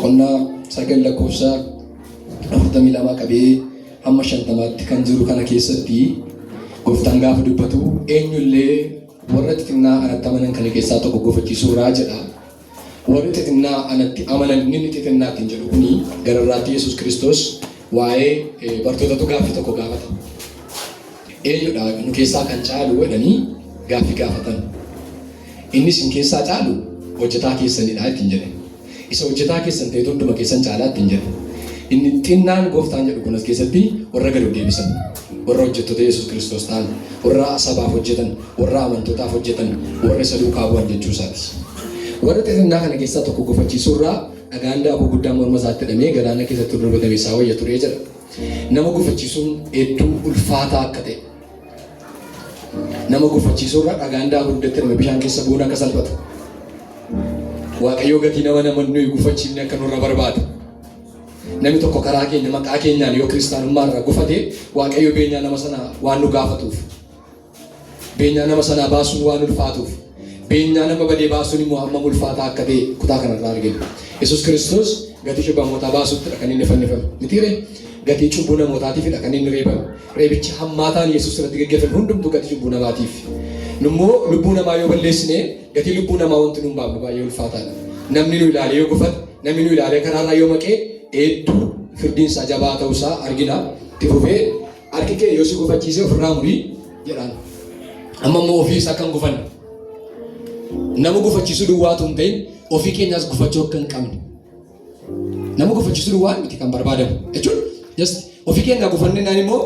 boqonnaa 9 lakkoofsa 42 qabee hamma 50tti kan jiru kana keessatti gooftaan gaafa dubbatu eenyullee warra xixinnaa anatti amanan kana keessaa tokko gufachiisuuraa jedha. Warri xixinnaa anatti amanan inni xixinnaa ittiin jedhu kuni gararraatti Yesuus Kiristoos waa'ee bartootatu gaaffii tokko gaafata. Eenyudha nu keessaa kan caalu jedhanii gaaffii gaafatan. Inni isin keessaa caalu hojjetaa keessanidha ittiin jedhe. Isa hojjetaa keessan ta'etu hunduma keessan caalaa ittiin jedhe. Inni xinnaan gooftaan jedhu kun as keessatti warra gad of deebisan, warra hojjettoota Yesuus Kiristoos ta'an, warra sabaaf hojjetan, warra amantootaaf hojjetan, warra isa duukaa bu'an jechuu isaati. Warra xixinnaa kana keessaa tokko gufachiisuu irraa dhagaan daakuu guddaan morma isaatti hidhamee galaana keessatti darbatame isaa wayya ture jedha. Nama gufachiisuun hedduu ulfaataa akka ta'e. Nama gufachiisuu irraa dhagaan daakuu guddatti hidhame bishaan keessa bu'uun akka salphatu. Waaqayyoo gatii nama nama nuyi gufachiifne akka nurra barbaadu. Namni tokko karaa keenya maqaa keenyaan yoo kiristaanummaa irraa gufate Waaqayyo beenyaa nama sanaa waan nu gaafatuuf. Beenyaa nama sanaa baasuun waan ulfaatuuf. Beenyaa nama badee baasuun immoo hammam ulfaataa akka ta'e kutaa kanarraa argina. Yesuus Kiristoos gatii cubbamootaa baasuuttidha kan inni fannifame. Mitiiree? Gatii cubbuu namootaatiifidha kan inni reebame. Reebichi hammaataan Yesuus irratti geggeeffame hundumtuu gatii cubbuu namaatiif. Nummoo lubbuu namaa yoo balleessine gatii lubbuu namaa wanti nuun baafnu baay'ee ulfaataadha. Namni nu ilaalee yoo gufate, namni nu ilaalee karaarraa yoo maqee hedduu firdiin isaa jabaa ta'uusaa argina. Itti fufee harki kee yoo si gufachiise ofirraa murii jedhaan. Amma immoo ofii isaa kan gufanne. Nama gufachiisuu duwwaatu hin ta'in ofii keenyaas gufachuu akka hin qabne. Nama gufachiisuu duwwaan miti kan barbaadamu jechuun just ofii keenya gufannee naan immoo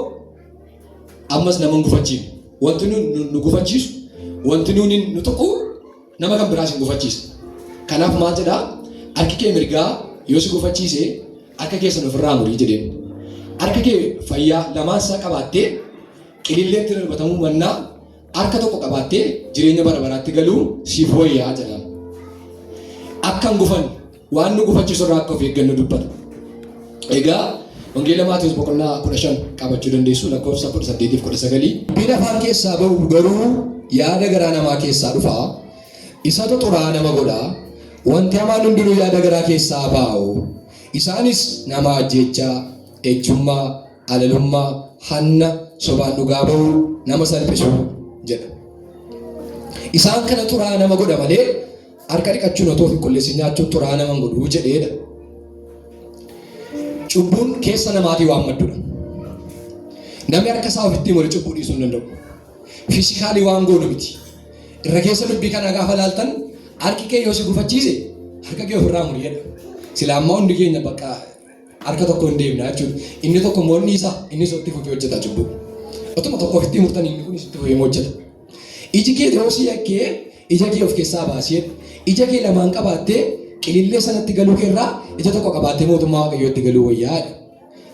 ammas nama hin gufachiifne. Wanti nu gufachiisu, wanti nu tuqu nama kan biraas hin gufachiisa. Kanaaf maal jedhaa? Harki kee mirgaa yoo si gufachiise harka keessan ofirraa murii jedheen. Harka kee fayyaa lamaan isaa qabaattee qililleetti darbatamuu mannaa harka tokko qabaattee jireenya bara baraatti galuu siif wayyaa jedhaan. Akka hin gufanne waan nu gufachiisu irraa akka of eeggannu dubbata. Egaa Wangeela Maatewos boqonnaa 15 qabachuu dandeessu lakkoofsa 18 fi 19. Dubbiin afaan keessaa ba'u garuu yaada garaa namaa keessaa dhufa. Isatu xuraa'aa nama godha. Wanti hamaan hundinuu yaada garaa keessaa ba'u. Isaanis nama ajjeechaa, ejjummaa, alalummaa, hanna, sobaan dhugaa ba'uu, nama salphisuu jedha. Isaan kana xuraa'aa nama godha malee harka dhiqachuun otoo of hin qulleessin nyaachuun xuraa'aa nama hin godhu jedheedha. Cubbuun keessa namaatii waan maddudha. Namni harka isaa ofitti mure cubbuu dhiisuu hin danda'u. Fiisikaalii waan goonu miti. Irra keessa dubbii kanaa gaafa laaltan harki kee yoo si gufachiise harka kee ofirraa muri jedha. Silaa ammaa hundi keenya bakka harka tokko hin deemna jechuudha. Inni tokko immoo inni isaa inni itti fufee hojjeta cubbuu. Otuma tokko ofitti murtan inni kunis itti fufee hojjeta. Iji kee yoo si yakkee ija kee of keessaa baasee ija kee lamaan qabaattee qilillee sanatti galuu keerraa ija tokko qabaattee mootummaa Waaqayyootti galuu wayyaadha.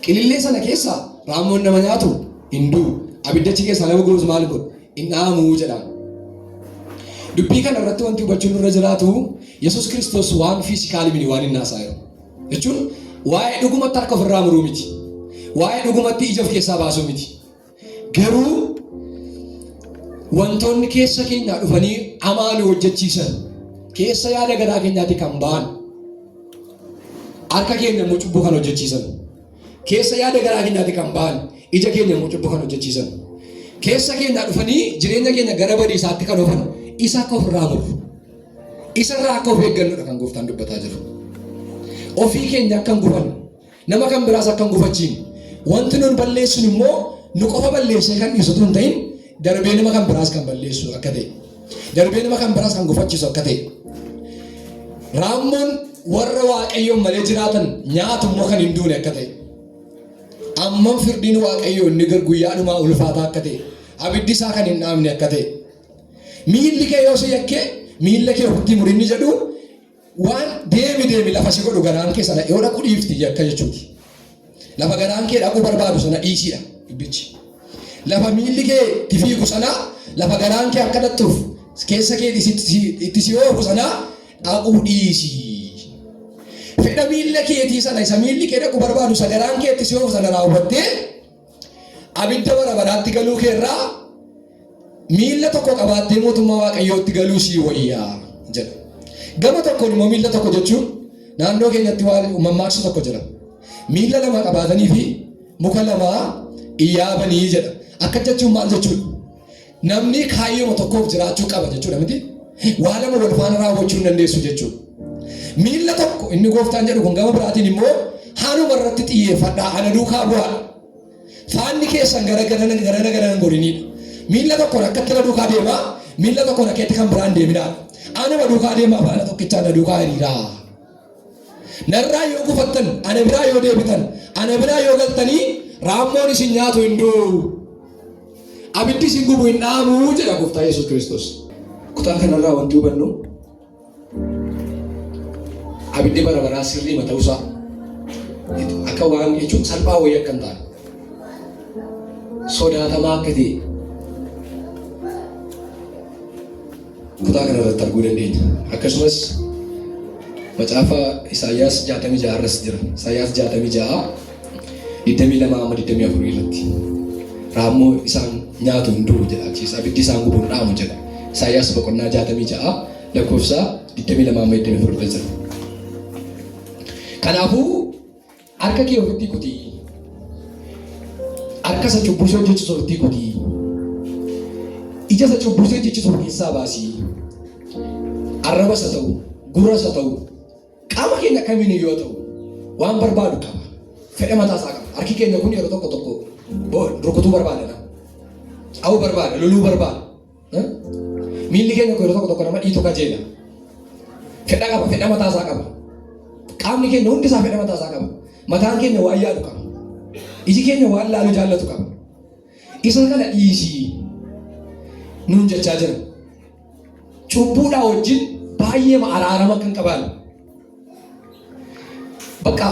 Qilillee sana keessaa raammoon nama nyaatu hin du'u. Abiddachi keessaa nama gubus maal godhu? Hin dhaamuu jedhama. Dubbii kana irratti wanti hubachuun nurra jiraatu Yesuus Kiristoos waan fiisikaalii miti waan inni haasa'aa jiru. Jechuun waa'ee dhugumatti harka ofirraa muruu miti. Waa'ee dhugumatti ija of keessaa baasuu miti. Garuu wantoonni keessa keenyaa dhufanii hamaa nu hojjechiisan keessa yaada garaa keenyaatti kan ba'an harka keenya immoo cubbuu kan hojjechiisan keessa yaada garaa keenyaatti kan ba'an ija keenya immoo cubbuu kan hojjechiisan keessa keenyaa dhufanii jireenya keenya gara badiisaatti kan oofan isa akka ofirraa murru isarraa akka of eeggannudha kan gooftaan dubbataa jiru. Ofii keenya akka hin gufanne Nama kan biraas akka hin gufachiifne. Wanti nun balleessinu immoo nu qofa balleessee kan dhiisu utuu hin ta'in darbee nama kan biraas kan balleessu akka ta'e. Darbee nama kan biraas kan gufachiisu akka ta'e. Raammoon warra Waaqayyoon malee jiraatan nyaatu immoo kan hin duune akka ta'e. Ammam firdiin Waaqayyoo inni guyyaa dhumaa ulfaataa akka ta'e. Abiddi isaa kan hin dhaamne akka ta'e. Miilli kee yoo si yakkee miilla kee ofitti murinni jedhu Waan deemi deemi lafa si godhu garaan kee sana yoo dhaqu dhiifti yakka jechuuti. Lafa garaan kee dhaquu barbaadu sana dhiisiidha dubbichi. Lafa miilli kee itti fiigu sana lafa garaan kee akka dhaqxuuf keessa kee itti si oofu sana dhaquu dhiisi. Fedha miilla keetii sana isa miilli kee dhaquu barbaadu isa garaan kee itti si oofu sana raawwattee abidda bara baraatti galuu kee irraa miilla tokko qabaattee mootummaa Waaqayyootti galuu sii wayyaa jedha. Gama tokkoon immoo miilla tokko jechuun Naannoo keenyatti waan mammaaksa tokko jira. Miilla lama qabaatanii fi muka lama iyyaabanii jedha. Akka jechuun maal jechuudha? Namni kaayyoo tokkoof jiraachuu qaba jechuudha miti? Waa lama wal faana raawwachuu hin dandeessu jechuudha. Miilla tokko inni gooftaan jedhu kun gama biraatiin immoo haanuma irratti xiyyeeffadhaa, ana duukaa bu'aa. Faanni keessan gara garana garana garana goriniidha. Miilla tokkoon akkatti na duukaa deemaa, miilla tokkoon akkeetti kan biraan deeminaadha. Anuma duukaa deemaa, faana tokkichaa na duukaa hiriiraa. Narraa yoo gufattan, ana biraa yoo deebitan, ana biraa yoo galtanii, raammoon isin nyaatu hin du'u. Abiddi isin gubu hin dhaamu jedha gooftaa Yesuus Kiristoos. Kutaa kanarraa wanti hubannu abiddi bara baraa sirrii ta'uusaa, akka waan jechuun salphaa wayii akka hin taane, sodaatamaa akka ta'e kutaa kana irratti arguu dandeenya. Akkasumas macaafa Isaayyaas 66 irras jira. Isaayyaas 66 22 amma 24 irratti raammoo isaan nyaatu hin du'u jedha. Achiis abiddi isaan gubu hin dhaamu jedha. Isaayyaas boqonnaa 66 lakkoofsa 22 amma 24 irra jira. Kanaafuu harka kee ofitti kutii. Harka isa cubbuu si hojjechiisu ofitti kutii. Ija isa cubbuu si hojjechiisu of keessaa baasii. Arraba isa ta'u, gurra isa ta'u, qaama keenya kamiin yoo ta'u, waan barbaadu qaba. Fedha mataa isaa qaba. Harki keenya kun yeroo tokko tokko rukutuu barbaada nama. Dha'uu barbaada, loluu barbaada. Miilli keenya kun yeroo tokko tokko nama dhiitu kajeela. Fedha qaba, fedha mataa isaa qaba. Qaamni keenya hundi isaa fedha mataa isaa qaba. Mataan keenya waan yaadu qaba. Iji keenya waan laalu jaallatu qaba. Isa kana dhiisii nuun jechaa jira. Cubbuudhaa wajjin baay'ee araarama akka hin qabaanne. Bakka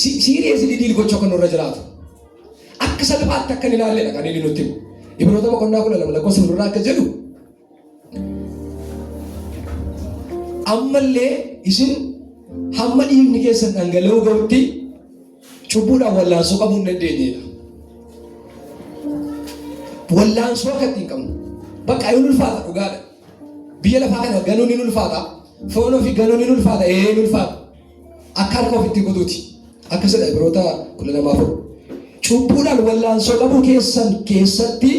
seriously deal gochuu akka nurra jiraatu. Akka salphaatti akka hin ilaalledha kan inni nutti himu. Ibroota boqonnaa 12 lakkoofsa 4 akka jedhu, ammallee isin hamma dhiigni keessan dhangala'uu ga'utti cubbuudhaan wallaansoo qabuu hin dandeenyedha. Wallaansoo akka ittiin qabnu. Bakka hin ulfaata, dhugaadha. Biyya lafaa kana ganuun hin ulfaata. Foon ofii ganuun hin ulfaata. Ee, hin ulfaata. Akka harka ofitti kutuuti. Akkasidha Ibroota 12:4. Cubbuudhaan wallaansoo qabuu keessan keessatti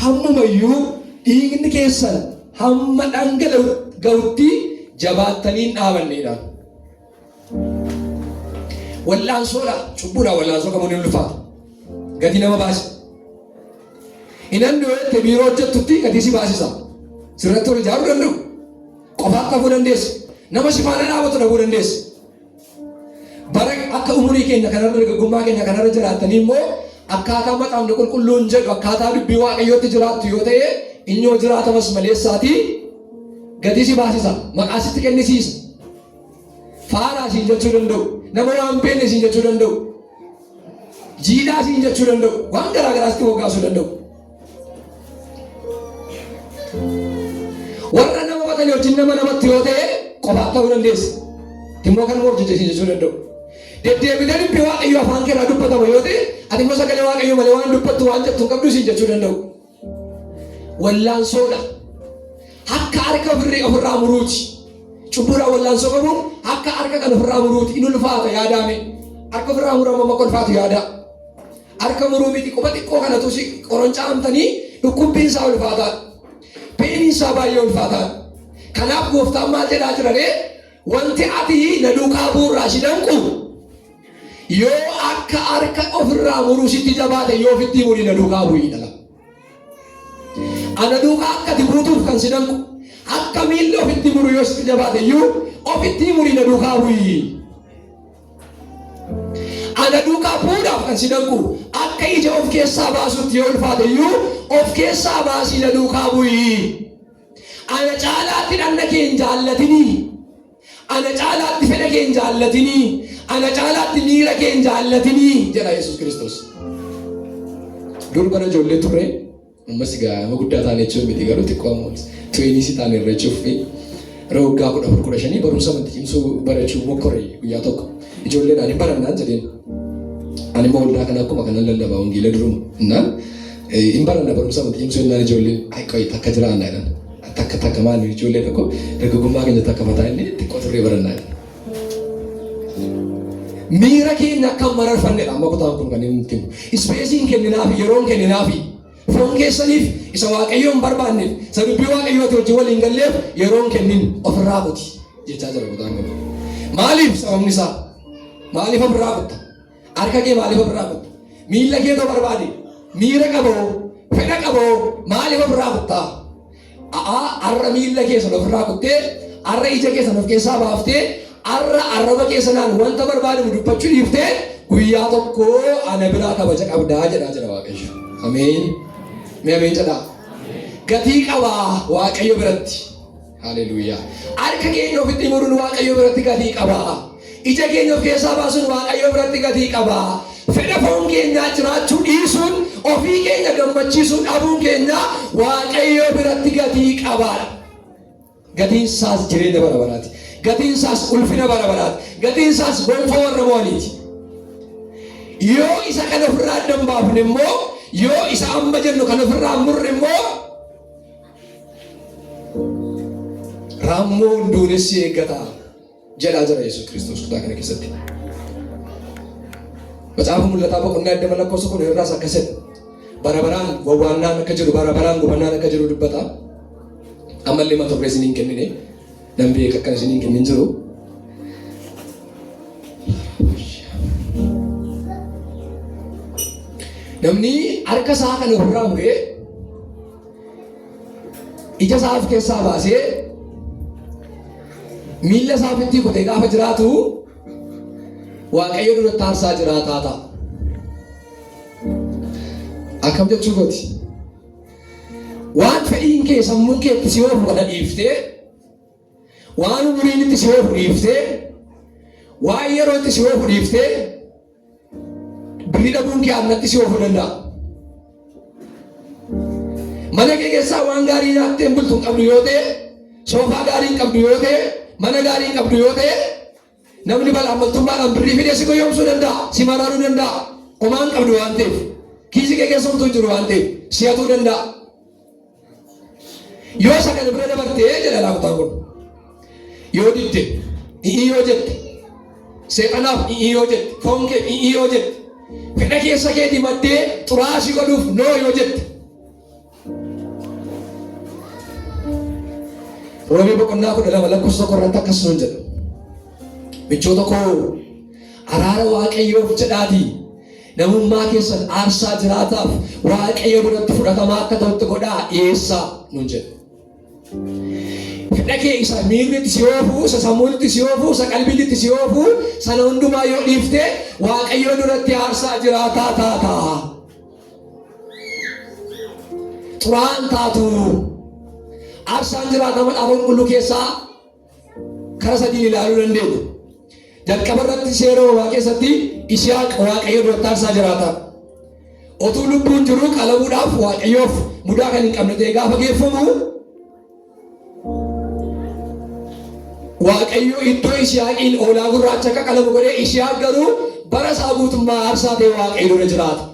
hammumayyuu dhiigni keessan hamma dhangala'u ga'utti jabaattanii hin dhaabannedha. Wallaansoodha. Cubbuudhaan wallaansoo qabuun hin ulfaata. Gatii nama baasa. Hin yoo jette biiroo hojjettutti gatii si baasisa. Sirratti ol ijaaruu danda'u. Qofaatti hafuu dandeessa. Nama si faana dhaabatu dhabuu dandeessa. Bara akka umurii keenya kanarra, dargaggummaa keenya kanarra jiraattanii immoo akkaataa macaafni qulqulluun jedhu, akkaataa dubbii waaqayyootti jiraattu yoo ta'e, inni yoo jiraatamas maleessaatii gatii si baasisa. Maqaa sitti kennisiisa. Faaraa siin jechuu danda'u. Nama waan beekne siin jechuu danda'u. Jiidhaa siin jechuu danda'u. Waan garaa garaa sitti moggaasuu danda'u. Warra nama batanii wajjin nama namatti yoo ta'e, qofaatti ta'uu dandeessa. Immoo kan hojjete siin jechuu danda'u. Deddeebitee dubbii waaqayyoo afaan keerraa dubbatama yoo ta'e, ati immoo sagalee waaqayyoo malee waan dubbattu waan jettu hin qabdu siin jechuu danda'u. Wallaansoodha. Akka harka ofirraa muruuti. Cubbuudhaan wallaansoo qabuun akka harka kan ofirraa muruuti. Inni ulfaata, yaadaame. Harka ofirraa muramu amma ulfaatu yaadaa. Harka muruu miti, quba xiqqoo kanatu si qoroncaamtanii dhukkubbiin isaa ulfaataadha. Painiin isaa baay'ee ulfaataadha. Kanaaf gooftaan maal jedhaa jira ree? Wanti ati na duukaa bu'uurraa si danqu yoo akka harka ofirraa muruu sitti jabaate, yoo ofitti murii na duukaa bu'ii dhala. Ana duukaa akka ati buutuuf kan si danqu akka miilli ofitti muru yoo sitti jabaate iyyuu, ofitti murii na duukaa bu'ii. Ana duukaa bu'uudhaaf kan si danqu akka ija of keessaa baasutti yoo ulfaate iyyuu, of keessaa baasii na duukaa bu'ii. Ana caalaatti dhanna kee hin jaallatinii. Ana caalaatti fedha kee hin jaallatinii. Ana caalaatti miira kee hin jaallatinii jedha Yesuus Kiristoos. Dur bara ijoollee turre, ammas egaa nama guddaa taane jechuun miti, garuu xiqqoo ammoo twenties taane irra jechuuf, yeroo waggaa 14 15 barumsa amantii cimsuu barachuu mokkore. Guyyaa tokko ijoolleedhaan hin barannaan jedheen. Ani immoo waldaa kana akkuma kanan lallabaa wangeela duruma innaan, hin baranna barumsa amantii cimsuu innaan, ijoolleen ay qoy takka jiraanna jedhan. Takka takka maali, ijoollee tokko dargaggummaa keenya takka mataa inni xiqqoo turree barannaa jedhan. Miira keenya akka hin mararfannedha amma kutaan kun kan inni nutti himu. Ispeesiin kenninaafi yeroon kenninaafi foon keessaniif isa Waaqayyoon barbaanneef isa dubbii Waaqayyooti wajjin waliin galleef yeroon kennin ofirraa kuti jechaa jira kutaan kun. Maaliif sababni isaa? Maaliif ofirraa kutta? Harka kee maaliif ofirraa kutta? Miilla keetoo barbaade? Miira qaboo? Fedha qaboo? Maaliif ofirraa kuttaa? A'aa har'a miilla kee sana ofirraa kuttee, har'a ija kee sana of keessaa baaftee, har'a arraba kee sanaan wanta barbaadamu dubbachuu dhiiftee guyyaa tokko ana biraa kabaja qabdaa jedhaa jira Waaqayyo. Ameen. Mee ameen jedhaa. Gatii qabaa Waaqayyo biratti. Haleluuyaa. Harka keenya ofitti muruun Waaqayyo biratti gatii qaba. Ija keenya of keessaa baasuun Waaqayyo biratti gatii qaba. Fedha foon keenyaa jiraachuu dhiisuun ofii keenya gammachiisuu dhabuun keenya Waaqayyo biratti gatii qaba. Gatiin isaas jireenya bara baraati. Gatiin isaas ulfina bara baraati. Gatiin isaas gonfoo warra mo'aniiti. Yoo isa kana ofirraa adda hin baafne immoo yoo isa amma jennu kan ofirraa murre immoo Raammoon duunessi eeggata jedhaa jira Yesuus Kiristoos kutaa kana keessatti. Macaafa mul'ataa boqonnaa 20 lakkoofsa 10 irraas akkas jedha. Bara baraan wawwaannaan akka jiru bara baraan gubannaan akka jiru dubbata. Ammallee mata duree isiniin kennine nan beeka akkan isiniin kennin jiru. Namni harka isaa kan ofirraa muree ija isaa of keessaa baasee miilla isaa ofitti kutee gaafa jiraatu Waaqayyo duratti aarsaa jiraataa ta'a. Akkam jechuu kooti? Waan fedhiin kee sammuun kee itti si oofu kana dhiiftee waan umuriin itti si oofu dhiiftee waan yeroo itti si oofu dhiiftee Birrii dhabuun kee annatti si oofuu danda'a. Mana kee keessaa waan gaarii nyaattee hin bultu hin qabdu yoo ta'e, soofaa gaarii hin qabdu yoo ta'e, mana gaarii hin qabdu yoo ta'e, namni balaamaltummaadhaan birrii fidee si goyoomsuu danda'a, si maraaruu danda'a. Homaa hin qabdu waan ta'eef, kiisii kee keessa homtuu hin jiru waan ta'eef, si hatuu danda'a. Yoo isa kana bira dabartee jedha laakutaan kun. Yoo didde, i'ii yoo jette, seexanaaf i'ii yoo jette, foon kee i'ii yoo jette, fedha keessa keetii maddee xuraa'aa si godhuuf noo yoo jette. Roomee boqonnaa 12 lakkoofsa 1 irratti akkas nuun jedha. Michoota koo araara Waaqayyoof jedhaatii Namummaa keessan aarsaa jiraataaf Waaqayyo biratti fudhatamaa akka ta'utti godhaa dhiyeessaa nuun jedhe. Fedha kee isa miirri itti si oofu, isa sammuun itti si oofu, isa qalbiin itti si oofu, sana hundumaa yoo dhiifte Waaqayyo duratti aarsaa jiraataa taata. Xuraa'aan taatu. Aarsaan jiraataa macaafa qulqulluu keessaa kara sadiin ilaaluu dandeenya. Jalqaba irratti seera uumamaa keessatti Isihaaq Waaqayyo duratti aarsaa jiraata. Otuu lubbuun jiruu qalamuudhaaf Waaqayyoof mudaa kan hin qabne ta'e gaafa geeffamu Waaqayyo iddoo Isihaaqiin hoolaa gurraacha akka qalamu godhee Isihaaq garuu bara isaa guutummaa aarsaa ta'e Waaqayyo dura jiraata.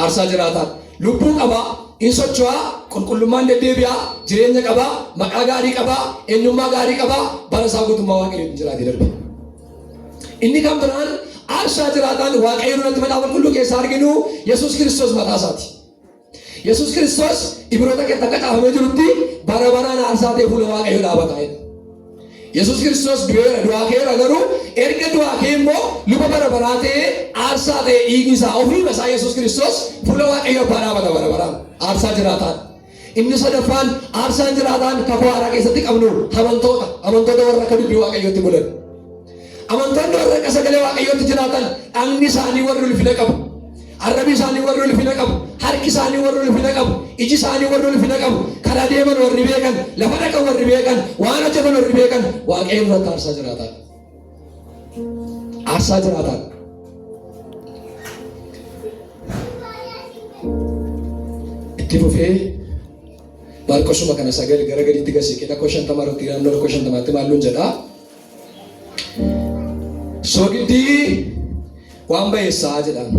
Aarsaa jiraataa. Lubbuu qaba, in socho'a, qulqullummaan deddeebi'a, jireenya qaba, maqaa gaarii qaba, eenyummaa gaarii qaba, bara isaa guutummaa Waaqayyootiin jiraatee darbe. Inni kan biraan aarsaa jiraataan Waaqayyo duratti macaafa qulqulluu keessaa arginu Yesuus Kiristoos mataa isaati. Yesuus Kiristoos Ibroota keessatti akka caafamee jirutti bara baraan aarsaa ta'ee fuula Waaqayyoo dhaabata jedha. Yesuus Kiristoos du'eera, du'aa ka'eera garuu erga du'aa ka'ee immoo luba bara baraa ta'ee aarsaa ta'ee dhiigni isaa ofiima isaa Yesuus Kiristoos fuula Waaqayyo abbaa dhaabata bara baraan aarsaa jiraataan. Inni sadaffaan aarsaan jiraataan kakuu haaraa keessatti qabnu amantoota, amantoota warra akka dubbii Waaqayyootti bulan. Amantoonni warra akka sagalee Waaqayyootti jiraatan dhagni isaanii warri ulfina qabu. Arrabi isaanii warri ulfina qabu, harki isaanii warri ulfina qabu, iji isaanii warri ulfina qabu, karaa deeman warri beekan, lafa dhaqan warri beekan, waan hojjetan warri beekan, Waaqayyo duratti aarsaa jiraataan. Aarsaa jiraataan. Itti fufee Maarqosuma kana 9 gara gadiitti gasiiqee lakkoofsa 50 irratti naannoo lakkoofsa 50tti maal nuun jedhaa? Soogiddi waan bayeessaa jedhaan.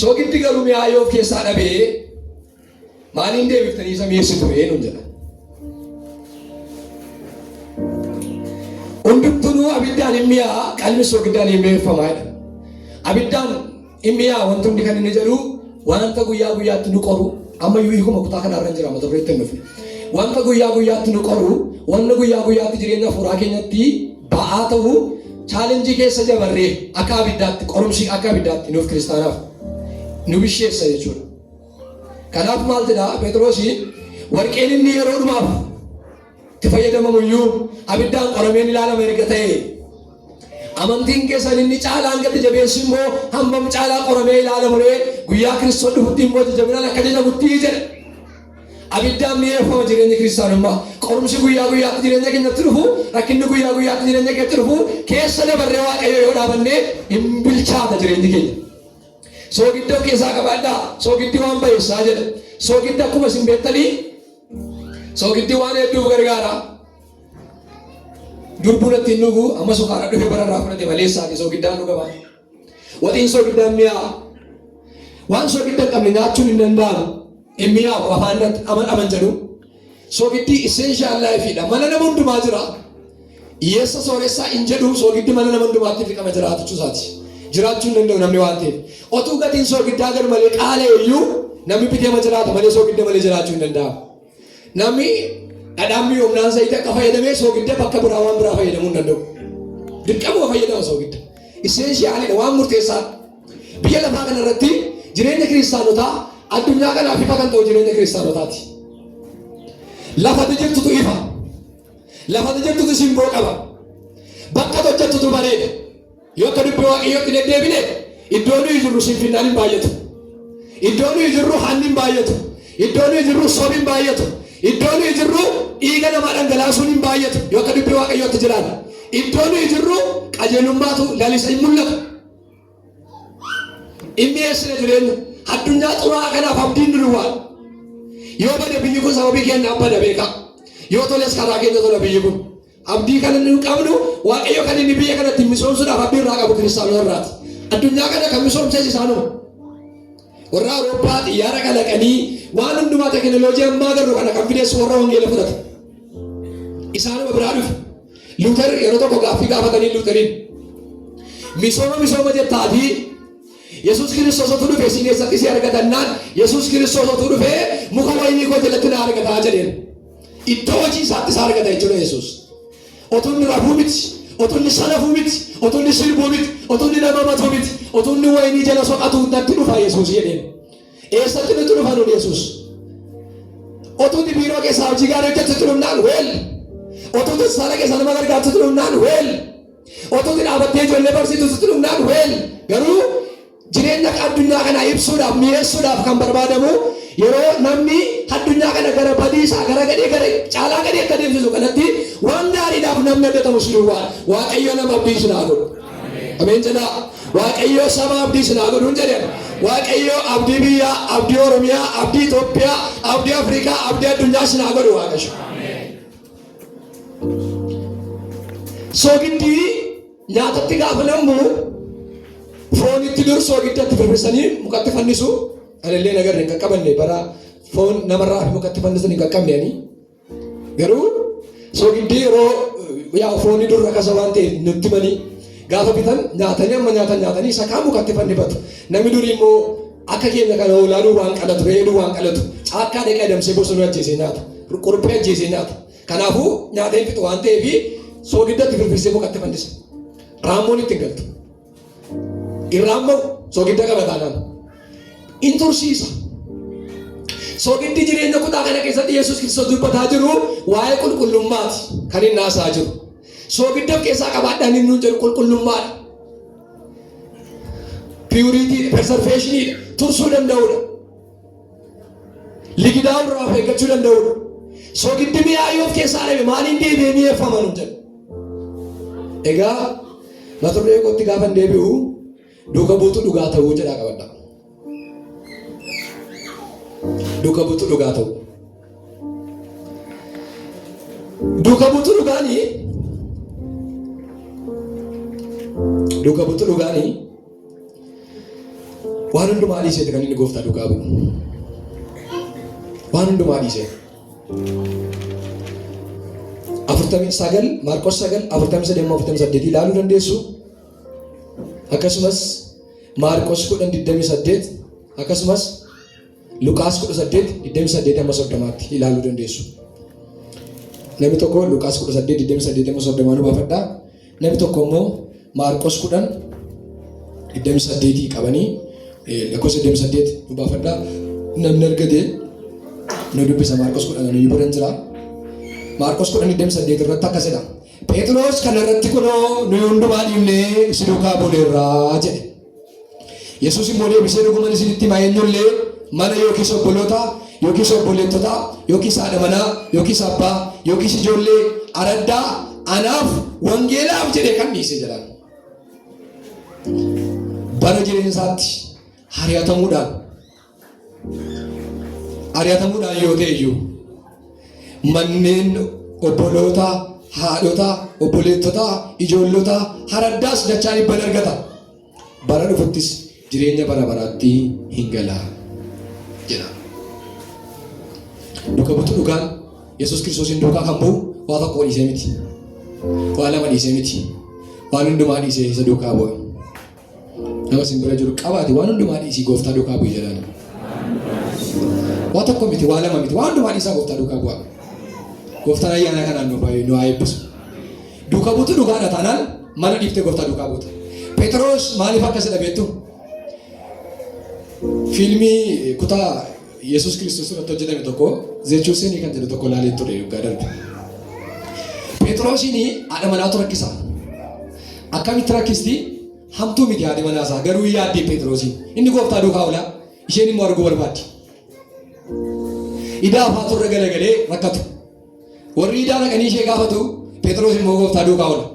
Soogiddi garuu mi'aa yoo of keessaa dhabee maaliin deebiftanii isa mi'eessitu ree nuun jedha. Hundumtuu abiddaan hin mi'aa, qalmi sogiddaan hin mi'eeffama jedha. Abiddaan hin mi'aa wanti hundi kan inni jedhu wanta guyyaa guyyaatti nu qoru, ammayyuu hiikuma kutaa kanarra hin jira, mata dureetti hin dhufne. Wanta guyyaa guyyaatti nu qoru, wanta guyyaa guyyaatti jireenya hafuuraa keenyatti ba'aa ta'u, challenge keessa dabarree akka abiddaatti, qorumsi akka abiddaatti nuuf kiristaanaaf nu bisheessa jechuudha. Kanaaf maal jedha Phexrosi? Warqeen inni yeroo dhumaaf itti fayyadamamu iyyuu abiddaan qorameen ilaalama erga ta'e, amantiin keessan inni caalaan gadi jabeessi immoo hammam caalaa qoramee ilaalamu ree? Guyyaa Kiristoos dhufutti immoo jajjabinaan akka jajamutti jedha. Abiddaan mi'eeffama jireenyi kiristaanummaa. Qorumsi guyyaa guyyaatti jireenya keenyatti dhufu, rakkinni guyyaa guyyaatti jireenya keenyatti dhufu keessa dabarree Waaqayyo yoo dhaabannee hin bilchaata jireenyi keenya. Soogidda of keessaa qabaadhaa. Soogiddi waan bayeessaa jedha. Soogidda akkuma isin beektanii, soogiddi waan hedduuf gargaara. Dur buna ittiin dhugu, amma sukaara dhufe bararraa fudhate malee isaati soogiddaan dhugama. Waxiin soogiddaan mi'aa. Waan soogidda hin qabne nyaachuun hin danda'amu. Hin mi'aawu, afaan irratti aman aman jedhu. Soogiddi essential lifeidha. Mana nama hundumaa jira. Hiyyeessa sooressaa hin jedhu, soogiddi mana nama hundumaatti dirqama jiraatu isaati. Jiraachuu hin danda'u namni waan ta'eef. Otuu gatiin soogiddaa galu malee qaala'e iyyuu namni bitee ma jiraata malee soogidda malee jiraachuu hin danda'amu. Namni dhadhaan mi'oomnaan zayita akka fayyadamee soogidda bakka biraa waan biraa fayyadamuu hin danda'u. Dirqamuma fayyadama soogidda. Essentialidha, waan murteessaadha. Biyya lafaa kana irratti jireenya kiristaanotaa, addunyaa kanaaf ifa kan ta'u jireenya kiristaanotaati. Lafati jirtutu ifa. Lafati jirtutu simboo qaba. Bakka hojjettutu bareeda. Yoo akka dubbii Waaqayyootti deddeebine, iddoo nuyi jirru sinfinnaan hin baay'atu. Iddoo nuyi jirru hanni hin baay'atu. Iddoo nuyi jirru sobi hin baay'atu. Iddoo nuyi jirru dhiiga namaa dhangalaasuun hin baay'atu. Yoo akka dubbii Waaqayyootti jiraanne. Iddoo nuyi jirru qajeelummaatu lalisa hin mul'atu. Inni eessina jireenya. Addunyaa xuraa'aa kanaaf abdiin nu duwwaa. Yoo bade biyyi kun sababii keenyaaf bada, beekaa. Yoo toles karaa keenya tola biyyi kun. Abdii kan inni qabnu, Waaqayyo kan inni biyya kanatti misoomsuudhaaf abdii irraa qabu kiristaanota irraati. Addunyaa kana kan misoomses isaanuma. Warra Awurooppaa xiyyaara kalaqanii waan hundumaa teekinooloojii ammaa agarru kana kan fides warra wangeela fudhate. Isaanuma biraa dhufe. Luuter yeroo tokko gaaffii gaafatanii Luuteriin, misooma misooma jettaatii Yesuus Kiristoos otuu dhufe isin eessatti si argatannaan, Yesuus Kiristoos otuu dhufe muka wayinii koo jalatti na argataa jedheen. Iddoo hojii isaatti isa argata jechuudha Yesuus. Otuu inni rafuu miti, otuu inni salafuu miti, otuu inni sirbuu miti, otuu inni nama matuu miti, otuu inni wayinii jala soqatu natti dhufa Yesuus jedheen. Eessatti nutti dhufa nuun Yesuus? Otuu inni biiroo keessaa hojii gaarii hojjetutti dhufnaan well. Otuu tasaala keessaa nama gargaartutti dhufnaan well. Otuu inni dhaabattee ijoollee barsiisutti dhufnaan well. Garuu jireenya addunyaa kanaa ibsuudhaaf, mi'eessuudhaaf kan barbaadamu, yeroo namni addunyaa kana gara badiisaa, gara gadhee, gara caalaa gadhee akka deemsisu kanatti waan gaariidhaaf namni abdatamu si duwwaa. Waaqayyo nama abdii isin haa godhu. Ameen jedhaa. Waaqayyo saba abdii isin haa godhuun jedhan. Waaqayyo abdii biyyaa, abdii Oromiyaa, abdii Itoophiyaa, abdii Afrikaa, abdii addunyaa isin haa godhu Waaqayyo. Soogiddi nyaatatti gaafa nammu foonitti dur soogiddatti firfirsanii mukatti fannisu. Anillee nagarre hin qaqqabanne, bara foon namarraa fi mukatti fannisan hin qaqqabne ani. Garuu soogiddi yeroo yaa foonni dur rakasa waan ta'eef nutti manii gaafa bitan nyaatanii amma nyaatan nyaatanii isa kaan mukatti fannifatu. Namni durii immoo akka keenya kana hoolaa duwwaan qalatu, re'ee duwwaan qalatu, caakkaa dhaqee adamsee bosonuu ajjeesee nyaata. Quruphee ajjeesee nyaata. Kanaafuu nyaatee hin fixu waan ta'eef soogiddatti firfirsee mukatti fannisa. Raammoon itti hin galtu. Irraan ba'u soogidda qaba taanaan. In tursiisa. Soogiddi jireenya kutaa kana keessatti Yesuus Kiristoos dubbataa jiru waa'ee qulqullummaati kan inni haasa'aa jiru. Soogidda of keessaa qabaadhaan inni nuun jedhu qulqullummaadha. Purity, preservationiidha. Tursuu danda'uudha. Ligidaa irraa of eeggachuu danda'uudha. Soogiddi mi'aa yoo of keessaa dhabe maaliin deebi'ee mi'eeffama nuun jedhu? Egaa mata duree kootti gaafa deebi'u, duuka buutuu dhugaa ta'uu jedhaa qabadha. Duuka buutuu dhugaa ta'uu. Duuka buutuu dhugaanii, duuka buutuu dhugaanii waan hundumaa dhiiseeti kan inni gooftaa duukaa bu'u. Waan hundumaa dhiisee. 49, Maarqos 9 43 amma 48 ilaaluu dandeessu. Akkasumas Maarqos 10 28, akkasumas Luqaas 18 28 amma 30tti ilaaluu dandeessu. Namni tokko Luqaas 18 28 amma 30 nu baafadhaa. Namni tokko immoo Maarqos 10 28 qabanii lakkoofsa 28 nu baafadhaa. Namni argate nu dubbisa. Maarqos 10 nuyi bira jira. Maarqos 10 28 irratti akkas jedha. Phexros kana irratti, "Kunoo, nuyi hundumaa dhiifnee si duukaa buuneerraa" jedhe. Yesuus immoo deebisee, "Dhuguman isinitti hima, eenyullee mana yookiis obboloota yookiis obboleettota yookiis haadha manaa yookiis abbaa yookiis ijoollee araddaa anaaf wangeelaaf jedhee kan dhiise" jedhaan. Bara jireenya isaatti ari'atamuudhaan yoo ta'e iyyuu, manneen obboloota, haadhota, obboleettota, ijoollota, araddaas dachaa dhibban argata. Bara dhufuttis jireenya bara baraatti hin gala jedha. Duuka buutu dhugaan Yesuus Kiristoosiin duukaa kan bu'u waa tokko dhiisee miti. Waa lama dhiisee miti. Waan hundumaa dhiisee isa duukaa bu'a. Nama isin bira jiru qabaate, "Waan hundumaa dhiisii gooftaa duukaa bu'i" jedhaan. Waa tokko miti, waa lama miti, waan hundumaa dhiisaa gooftaa duukaa bu'a. Gooftaan ayyaana kanaan nu baay'ee nu haa eebbisu. Duuka buutu dhugaadha taanaan mana dhiiftee gooftaa duukaa buuta. Phexros maaliif akkas jedha beektu? Fiilmii kutaa Yesuus Kiristoos irratti hojjetame tokko, The Chosen kan jedhu tokko ilaaleen ture waggaa darbe. Phexrosiin haadha manaatu rakkisa. Akkamitti rakkisti? Hamtuu miti haadhi manaa isaa, garuu yaaddee Phexrosiin. Inni gooftaa duukaa oola, isheen immoo arguu barbaaddi. Idaa afaatu irra galagalee rakkatu. Warri idaa dhaqanii ishee gaafatu, Phexros immoo gooftaa duukaa oola.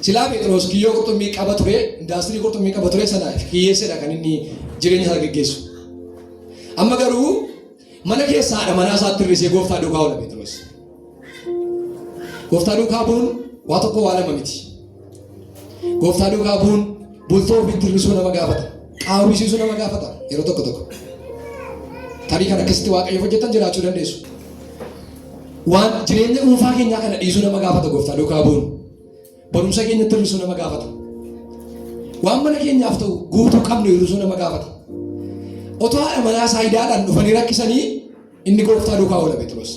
Silaa Phexros kiyyoo qurxummii qaba ture, indaastirii qurxummii qaba ture, sana hiyyeessedha kan inni jireenya isaa geggeessu. Amma garuu mana keessa haadha manaa isaatti hir'isee gooftaa duukaa oola Phexros. Gooftaa duukaa bu'uun waa tokko waa lama miti. Gooftaa duukaa bu'uun bultoo ofiitti hir'isuu nama gaafata. Qaawwisiisuu nama gaafata yeroo tokko tokko. Tarii kan akkasitti Waaqayyoof hojjetan jiraachuu dandeessu. Waan jireenya dhuunfaa keenyaa kana dhiisuu nama gaafata gooftaa duukaa bu'uun. Barumsa keenyatti hir'isuu nama gaafata. Waan mana keenyaaf ta'u guutuu qabnu hir'isuu nama gaafata. Otoo haadha manaa isaa idaadhaan dhufanii rakkisanii, inni gooftaa duukaa oola Phexros.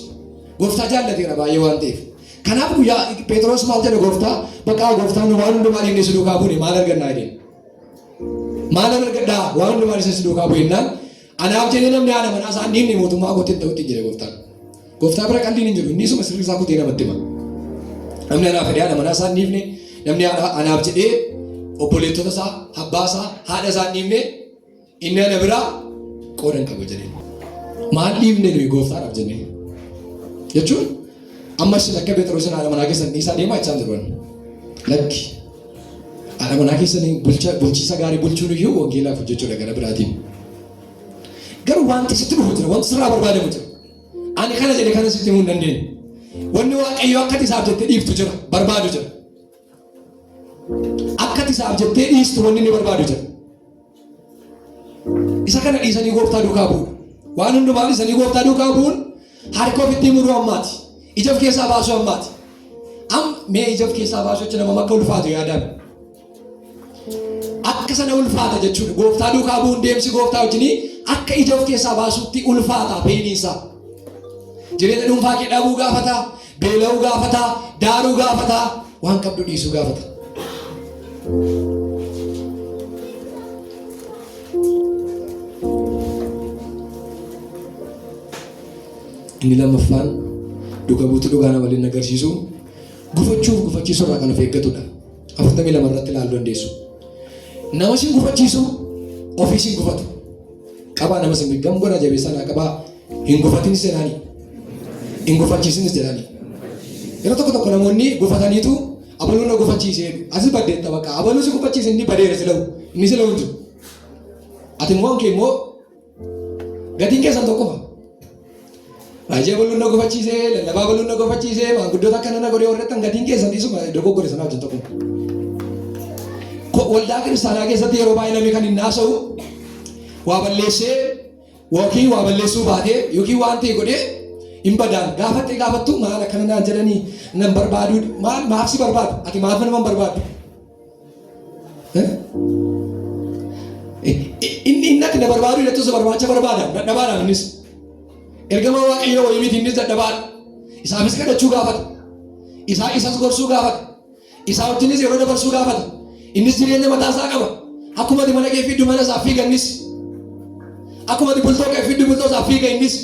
Gooftaa jaallateera baay'ee waan ta'eef. Kanaaf guyyaa Phexros maal jedhe gooftaa? "Bakka gooftaa, nu waan hundumaa dhiifnee si duukaa buune, maal argannaa?" jedheen. "Maal argadhaa waan hundumaa dhiisee si duukaa bu'ennaan?" "Anaaf jedhee namni haadha manaa isaa hin dhiifne mootummaa kootti hin ta'utti" jedhe gooftaan. Gooftaa bira qalliin hin jiru. Inni isuma sirrii isaa kutee namatti hima. "Namni anaaf jedhee haadha manaa isaa hin dhiifne, namni anaaf jedhee obboleettota isaa, abbaa isaa, haadha isaa hin dhiifne, inni ana biraa qooda hin qabu" jedheen. Maal dhiifne nuyi gooftaadhaaf jennee? Jechuun ammas akka Phexrosin haadha manaa keessan dhiisaa deemaa jechaa jiru. Lakki. Haadha manaa keessanii bulchiisa gaarii bulchuun iyyuu wangeelaaf hojjechuudha gara biraatiin. Garuu wanti sitti dhufu jira, wanti sirraa barbaadamu jira. Ani kana jedhe kana sitti himuu hin dandeenye. Wanni Waaqayyo akka isaaf jettee dhiiftu jira, barbaadu jira. Akka isaaf jettee dhiistu wanni inni barbaadu jira. Isa kana dhiisanii gooftaa duukaa bu'uudha. Waan hundumaa dhiisanii gooftaa duukaa bu'uun harka ofitti muruu ammaati. Ija of keessaa baasuu ammaati. Mee ija of keessaa baasuu jechuun nama akka ulfaatu yaadame. Akka sana ulfaata jechuudha. Gooftaa duukaa bu'uun, deemsi gooftaa wajjinii akka ija of keessaa baasuutti ulfaata peeniinsaa. Jireenya dhuunfaa kee dhabuu gaafata, beela'uu gaafata, daaruu gaafata, waan qabdu dhiisuu gaafata. Inni lammaffaan duuka buutuu dhugaa nama waliin agarsiisu gufachuuf gufachiisuu irraa kan of eeggatudha. 42 irratti ilaaluu dandeessu. Nama sin gufachiisu, ofii sin gufatu. Qabaa nama sin gam godha, jabeessaa naa qabaa, "Hin gufatinis" jedhaani. "Hin gufachiisinis" jedhaani. Yeroo tokko tokko namoonni gufataniitu "Abaluun na gufachiise" jedhu. Asis baddeetta bakka abaluu si gufachiise, inni badeera sila'u. Inni sila'u hin jiru. Ati immoo kee immoo gatiin keessan tokkuma. Raajii abaluun na gufachiise, lallabaa abaluun na gufachiise, maanguddoota akkana na godhee warra gatiin keessan dhiisuma dogoggore sanaa wajjin tokkuma. Waldaa kiristaanaa keessatti yeroo baay'ee namni kan hin haasa'u waa balleessee yookiin waa balleessuu baatee yookiin waan ta'e godhee Hin badaan gaafattee gaafattu maal akkana naan jedhanii nan barbaadu maal maaf si barbaadu ati maaf nama hin barbaaddu? Inni inni ati na barbaadu jettu si barbaacha barbaada dadhabaadha innis. Ergama Waaqayyoo wayii miti innis dadhabaadha. Isaafis kadhachuu gaafata. Isaa isas gorsuu gaafata. Isaa wajjinis yeroo dabarsuu gaafata. Innis jireenya mataa isaa qaba. Akkuma ati mana kee fiddu mana isaa fiiga innis. Akkuma ati bultoo kee fiddu bultoo isaa fiiga innis.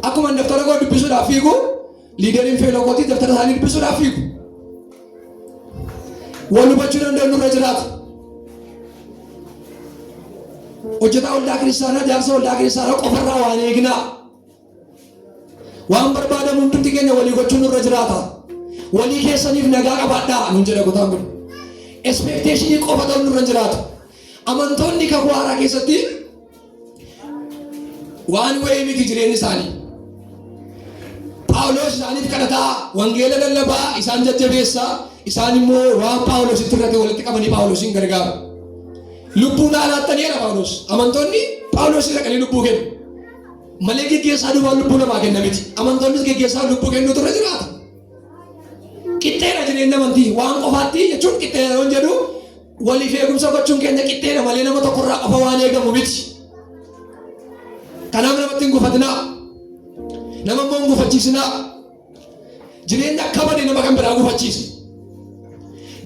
Akkuma daftara koo dubbisuudhaaf fiigu liideriin feeloo kootii daftara isaanii dubbisuudhaaf fiigu. Wal hubachuu danda'u nurra jiraata. Hojjetaa waldaa kiristaanaa jaarsa waldaa kiristaanaa qofarraa waan eegnaa. Waan barbaadamu hundumti keenya walii gochuun nurra jiraata. Walii keessaniif nagaa qabaadhaa nuun jedha kutaan kun. Expectation qofa ta'uun nurra jiraatu. Amantoonni kakuu haaraa keessatti waan wayii miti jireenyi isaanii. Phaawulos isaaniif kadhataa, wangeela lallabaa, isaan jajjabeessaa, isaan immoo waan Phaawulos itti irratti walitti qabanii Phaawulosiin gargaaru. Lubbuu naa laattanii jedha Phaawulos. Amantoonni Phaawulos dhaqanii lubbuu kennu. Malee geggeessaa duwwaan lubbuu namaa kenna miti. Amantoonnis geggeessaa lubbuu kennuutu irra jiraata. Qixxeedha jireenya amantii waan qofaatti jechuun qixxeedha yoon jedhu waliif eegumsa gochuun keenya qixxeedha malee nama tokkorraa qofa waan eegamu miti. Kanaaf namatti hin gufatinaa. Nama immoo hin gufachiisinaa. Jireenya akka bade nama kan biraa gufachiisa.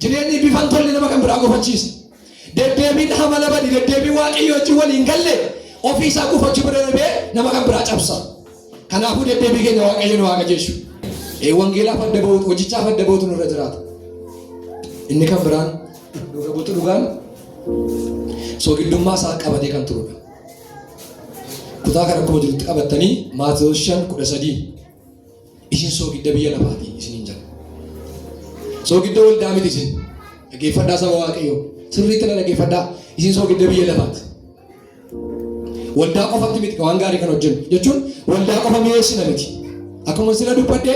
Jireenyi bifa hin tolle nama kan biraa gufachiisa. Deddeebiin hamala bade deddeebiin waaqayyo wajjin waliin galle ofii isaa gufachuu bira darbee nama kan biraa cabsa. Kanaafuu deddeebii keenya waaqayyo nu haa qajeelchu. Wangeelaaf adda ba'uutu hojichaaf adda ba'uutu nurra jiraata. Inni kan biraan dhuga buutu dhugaan soogiddummaa isaa qabatee kan turudha. Kutaa kana akkuma jirutti qabattanii Maatewos 5:13 isin soogidda biyya lafaati isiniin jedha. Soogidda waldaa miti isin. Dhaggeeffadhaa saba Waaqayyoo. Sirriitti na dhaggeeffadhaa. Isin soogidda biyya lafaati. Waldaa qofatti miti waan gaarii kan hojjennu jechuun waldaa qofa mi'eessina miti. Akkuma sila dubbadhe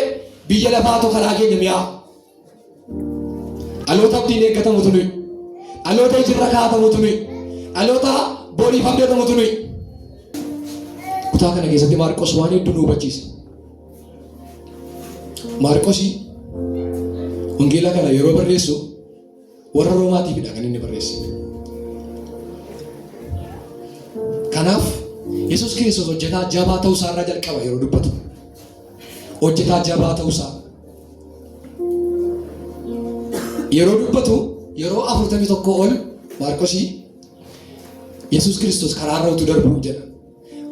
biyya lafaatu karaa keenya mi'aa. Dhaloota abdiin eeggatamutu nuyi. Dhaloota ijirra kaa'atamutu nuyi. Dhaloota boriif abdatamutu nuyi. Kutaa kana keessatti Maarqos waan hedduu nu hubachiisa. Maarqosii wangeela kana yeroo barreessu warra Roomaatiifidha kan inni barreesse. Kanaaf Yesuus Kiristoos hojjetaa jabaa ta'uu isaa irraa jalqaba yeroo dubbatu. Hojjetaa jabaa ta'uu isaa. Yeroo dubbatu yeroo 41 ol Maarqosii Yesuus Kiristoos karaarra utuu darbuu jedha.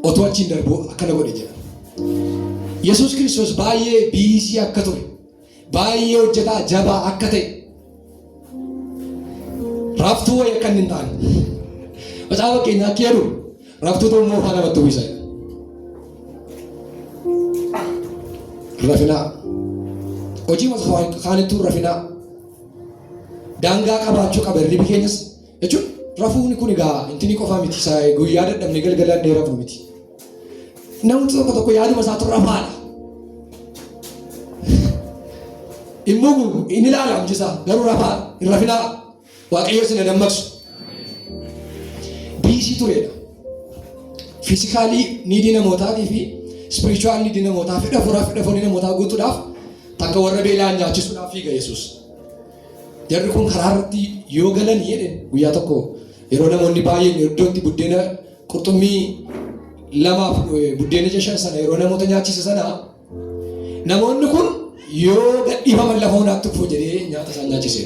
Otoo achiin darbuu akkana godhe jedha. Yesuus Kiristoos baay'ee biisii akka ture, baay'ee hojjetaa jabaa akka ta'e, raftuu wayii akka inni hin taane. Macaafa fakkeenyaa akka jedhu raftuu ta'uu moofaa namatti uwwisa. Rafinaa. Hojii kaanittuu rafinaa. Daangaa qabaachuu qaba hirribi keenyas jechuun rafuun kun egaa intini qofaa miti isaa guyyaa dadhabnee galgalaan rafnu miti. Namni tokko tokko yaaduma isaatu rafaadha. Immoo inni ilaala amjisaa garuu rafaadha hin rafinaa Waaqayyo isin dammaqsu. Busy turedha. Physical need namootaatii fi spiritual need namootaa fedha furaa fedha foonii namootaa guutuudhaaf takka warra beelaan nyaachisuudhaaf fiiga Yesuus. Jarri kun karaa irratti yoo galan jedhe guyyaa tokko yeroo namoonni baay'een iddootti buddeena qurxummii lamaaf buddeena 5 sana yeroo namoota nyaachise sana namoonni kun yoo gadhiifaman lafa onaatti kufu jedhee nyaata isaan nyaachise.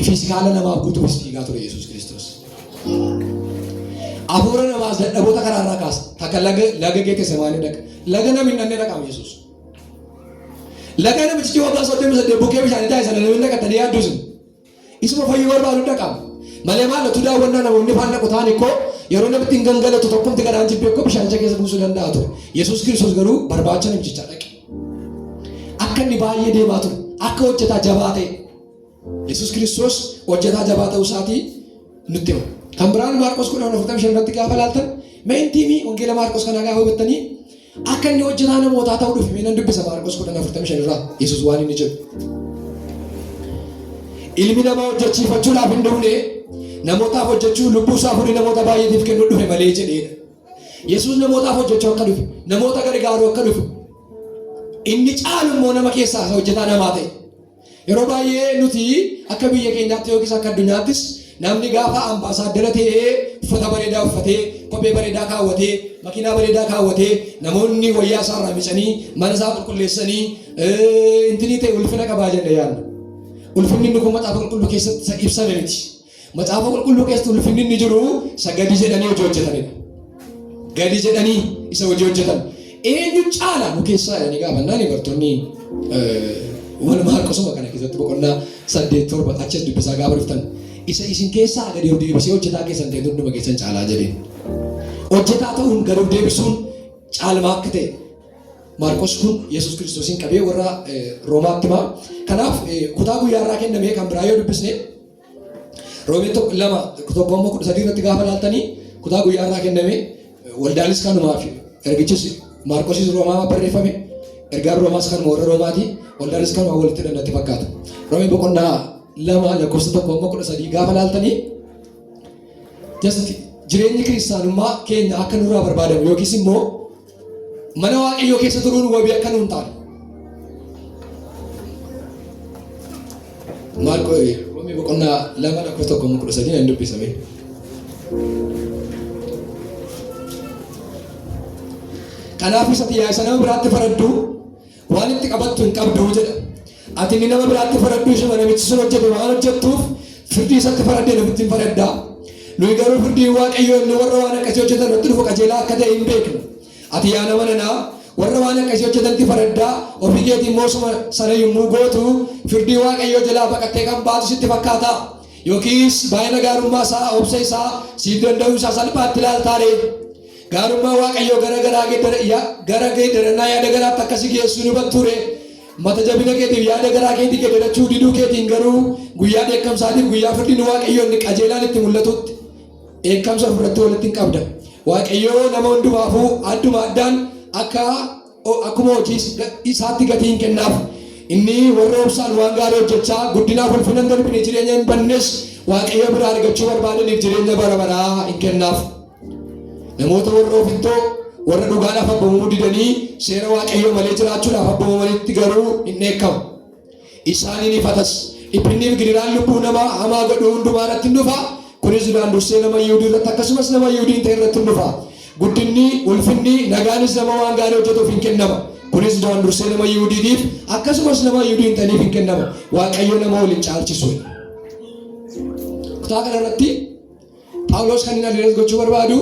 Physical namaaf guutuufis fiigaa ture Yesuus Kiristoos. Hafuura namaas dadhaboota karaa irraa kaasa. Takka laga laga Geetesemaanii dhaqa. Laga namni hin dhaqne dhaqama Yesuus. Laga namichi waggaa 38 bukkee bishaanii taa'e sana namni dhaqatanii yaadduu sun. Isuma fayyuu barbaadu dhaqama. Malee maal utuu daawwannaa namoonni faan dhaqu ta'an ikkoo yeroo namitti hin gangalatu tokkumti garaan jibbee ikkoo bishaanicha keessa buusuu danda'a ture. Yesuus Kiristoos garuu barbaacha namichaa dhaqe. Akka inni baay'ee deemaa ture. Akka hojjetaa jabaa ta'e. Yesuus Kiristoos hojjetaa jabaa ta'uu isaatii nutti hima. Kan biraan Maarqos 10:45 irratti gaafa ilaaltan meentii wangeela Maarqos kanaa gaafa hubattanii akka inni hojjetaa namootaa ta'uu dhufe mee nan dubbisa Maarqos 10:45 irraa Yesuus waan inni jedhu. Ilmi namaa hojjechiifachuudhaaf hin dhufne namootaaf hojjechuu lubbuu isaa furii namoota baay'eetiif kennuu dhufe malee jedheedha. Yesuus namootaaf hojjechuu akka dhufe, namoota gargaaruu akka dhufe, inni caalu immoo nama keessaa isa hojjetaa namaa ta'e. Yeroo baay'ee nuti akka biyya keenyaatti yookiis akka addunyaattis namni gaafa ambaasaaddara ta'ee uffata bareedaa uffatee, kophee bareedaa kaawwatee, makiinaa bareedaa kaawwatee, namoonni wayyaa isaa irraa micanii, mana isaa qulqulleessanii, intinii ta'e ulfina qabaa jenne yaadna. Ulfinni inni kun macaafa qulqulluu keessatti isa ibsame miti. Macaafa qulqulluu keessatti ulfinni inni jiru isa gadi jedhanii hojii hojjetanidha. Gadi jedhanii isa hojii hojjetan. Eenyu caala nu keessaa jedhanii gaafannaan bartoonni wal Maarqosuma kana keessatti boqonnaa 8 7 achis dubbisaa gaafa dhuftan isa isin keessaa gadi of deebisee hojjetaa keessan ta'e hunduma keessan caalaa jedheen. Hojjetaa ta'uun gadi of deebisuun caalmaa akka ta'e Maarqos kun Yesuus Kiristoosiin qabee warra Roomaatti hima. Kanaaf kutaa guyyaa irraa kenname kan biraa yoo dubbisne Roomee 1 2 1 amma 13 irratti gaafa ilaaltanii kutaa guyyaa irraa kenname waldaanis kanumaaf ergichis Maarqosis Roomaa barreeffame ergaan Roomaas kanuma warra Roomaati waldaanis kanuma walitti hidhan natti fakkaata. Roomee boqonnaa 2 lakkoofsa 1 amma 13 gaafa ilaaltanii just jireenyi kiristaanummaa keenya akka nurraa barbaadamu yookiis immoo mana Waaqayyoo keessa turuun wabii akka nuun taane. Maarqoo Roomee boqonnaa 2 lakkoofsa 1 amma 13 nan dubbisame. Kanaaf isa yaa isa nama biraatti faraddu waan itti qabattu hin qabdu jedha. Ati inni nama biraatti faraddu isuma namichi sun hojjete waan hojjettuuf firdii isatti faraddeen ofitti hin faraddaa. Nuyi garuu firdiin Waaqayyoo inni warra waan akkasii hojjetan irratti dhufu qajeelaa akka ta'e hin beekna. Ati yaa nama nanaa warra waan akkasii hojjetanitti faraddaa ofii keetii immoo suma sana yommuu gootu firdii Waaqayyoo jalaa baqattee kan baatu sitti fakkaataa? Yookiis baay'ina gaarummaa isaa, obsa isaa, siif danda'uu isaa salphaatti ilaaltaa ree? Gaarummaa Waaqayyoo gara garaa gara geeddarannaa yaada garaatti akka si geessu hin hubattuu ree? Mata jabina keetiif yaada garaa keetii geeddarachuu diduu keetiin garuu guyyaa dheekkamsaatiif guyyaa firdiin Waaqayyoo inni qajeelaan itti mul'atutti dheekkamsa ofirratti walitti hin qabda. Waaqayyoo nama hundumaafuu adduma addaan akka akkuma hojii isaatti gatii hin kennaaf. Inni warra obsaan waan gaarii hojjechaa guddinaaf ulfina hin darbine jireenya hin bannes Waaqayyo biraa argachuu barbaadaniif jireenya bara baraa hin kennaaf. Namoota warra ofittoo warra dhugaadhaaf abboomamuu didanii seera Waaqayyoo malee jiraachuudhaaf abboomamanitti garuu hin dheekkamu. Isaaniin ifatas. Dhiphinniif gidiraan lubbuu nama hamaa godhu hundumaa irratti hin dhufa. Kunis duraan dursee nama Yihuudii irratti akkasumas nama Yihuudii hin ta'in irratti hin dhufa. Guddinni, ulfinni, nagaanis nama waan gaarii hojjetuuf hin kennama. Kunis duraan dursee nama Yihuudiitiif akkasumas nama Yihuudii hin ta'iniif hin kennama. Waaqayyo nama wal hin caalchisu. Kutaa kana irratti Phaawulos kan inni address gochuu barbaadu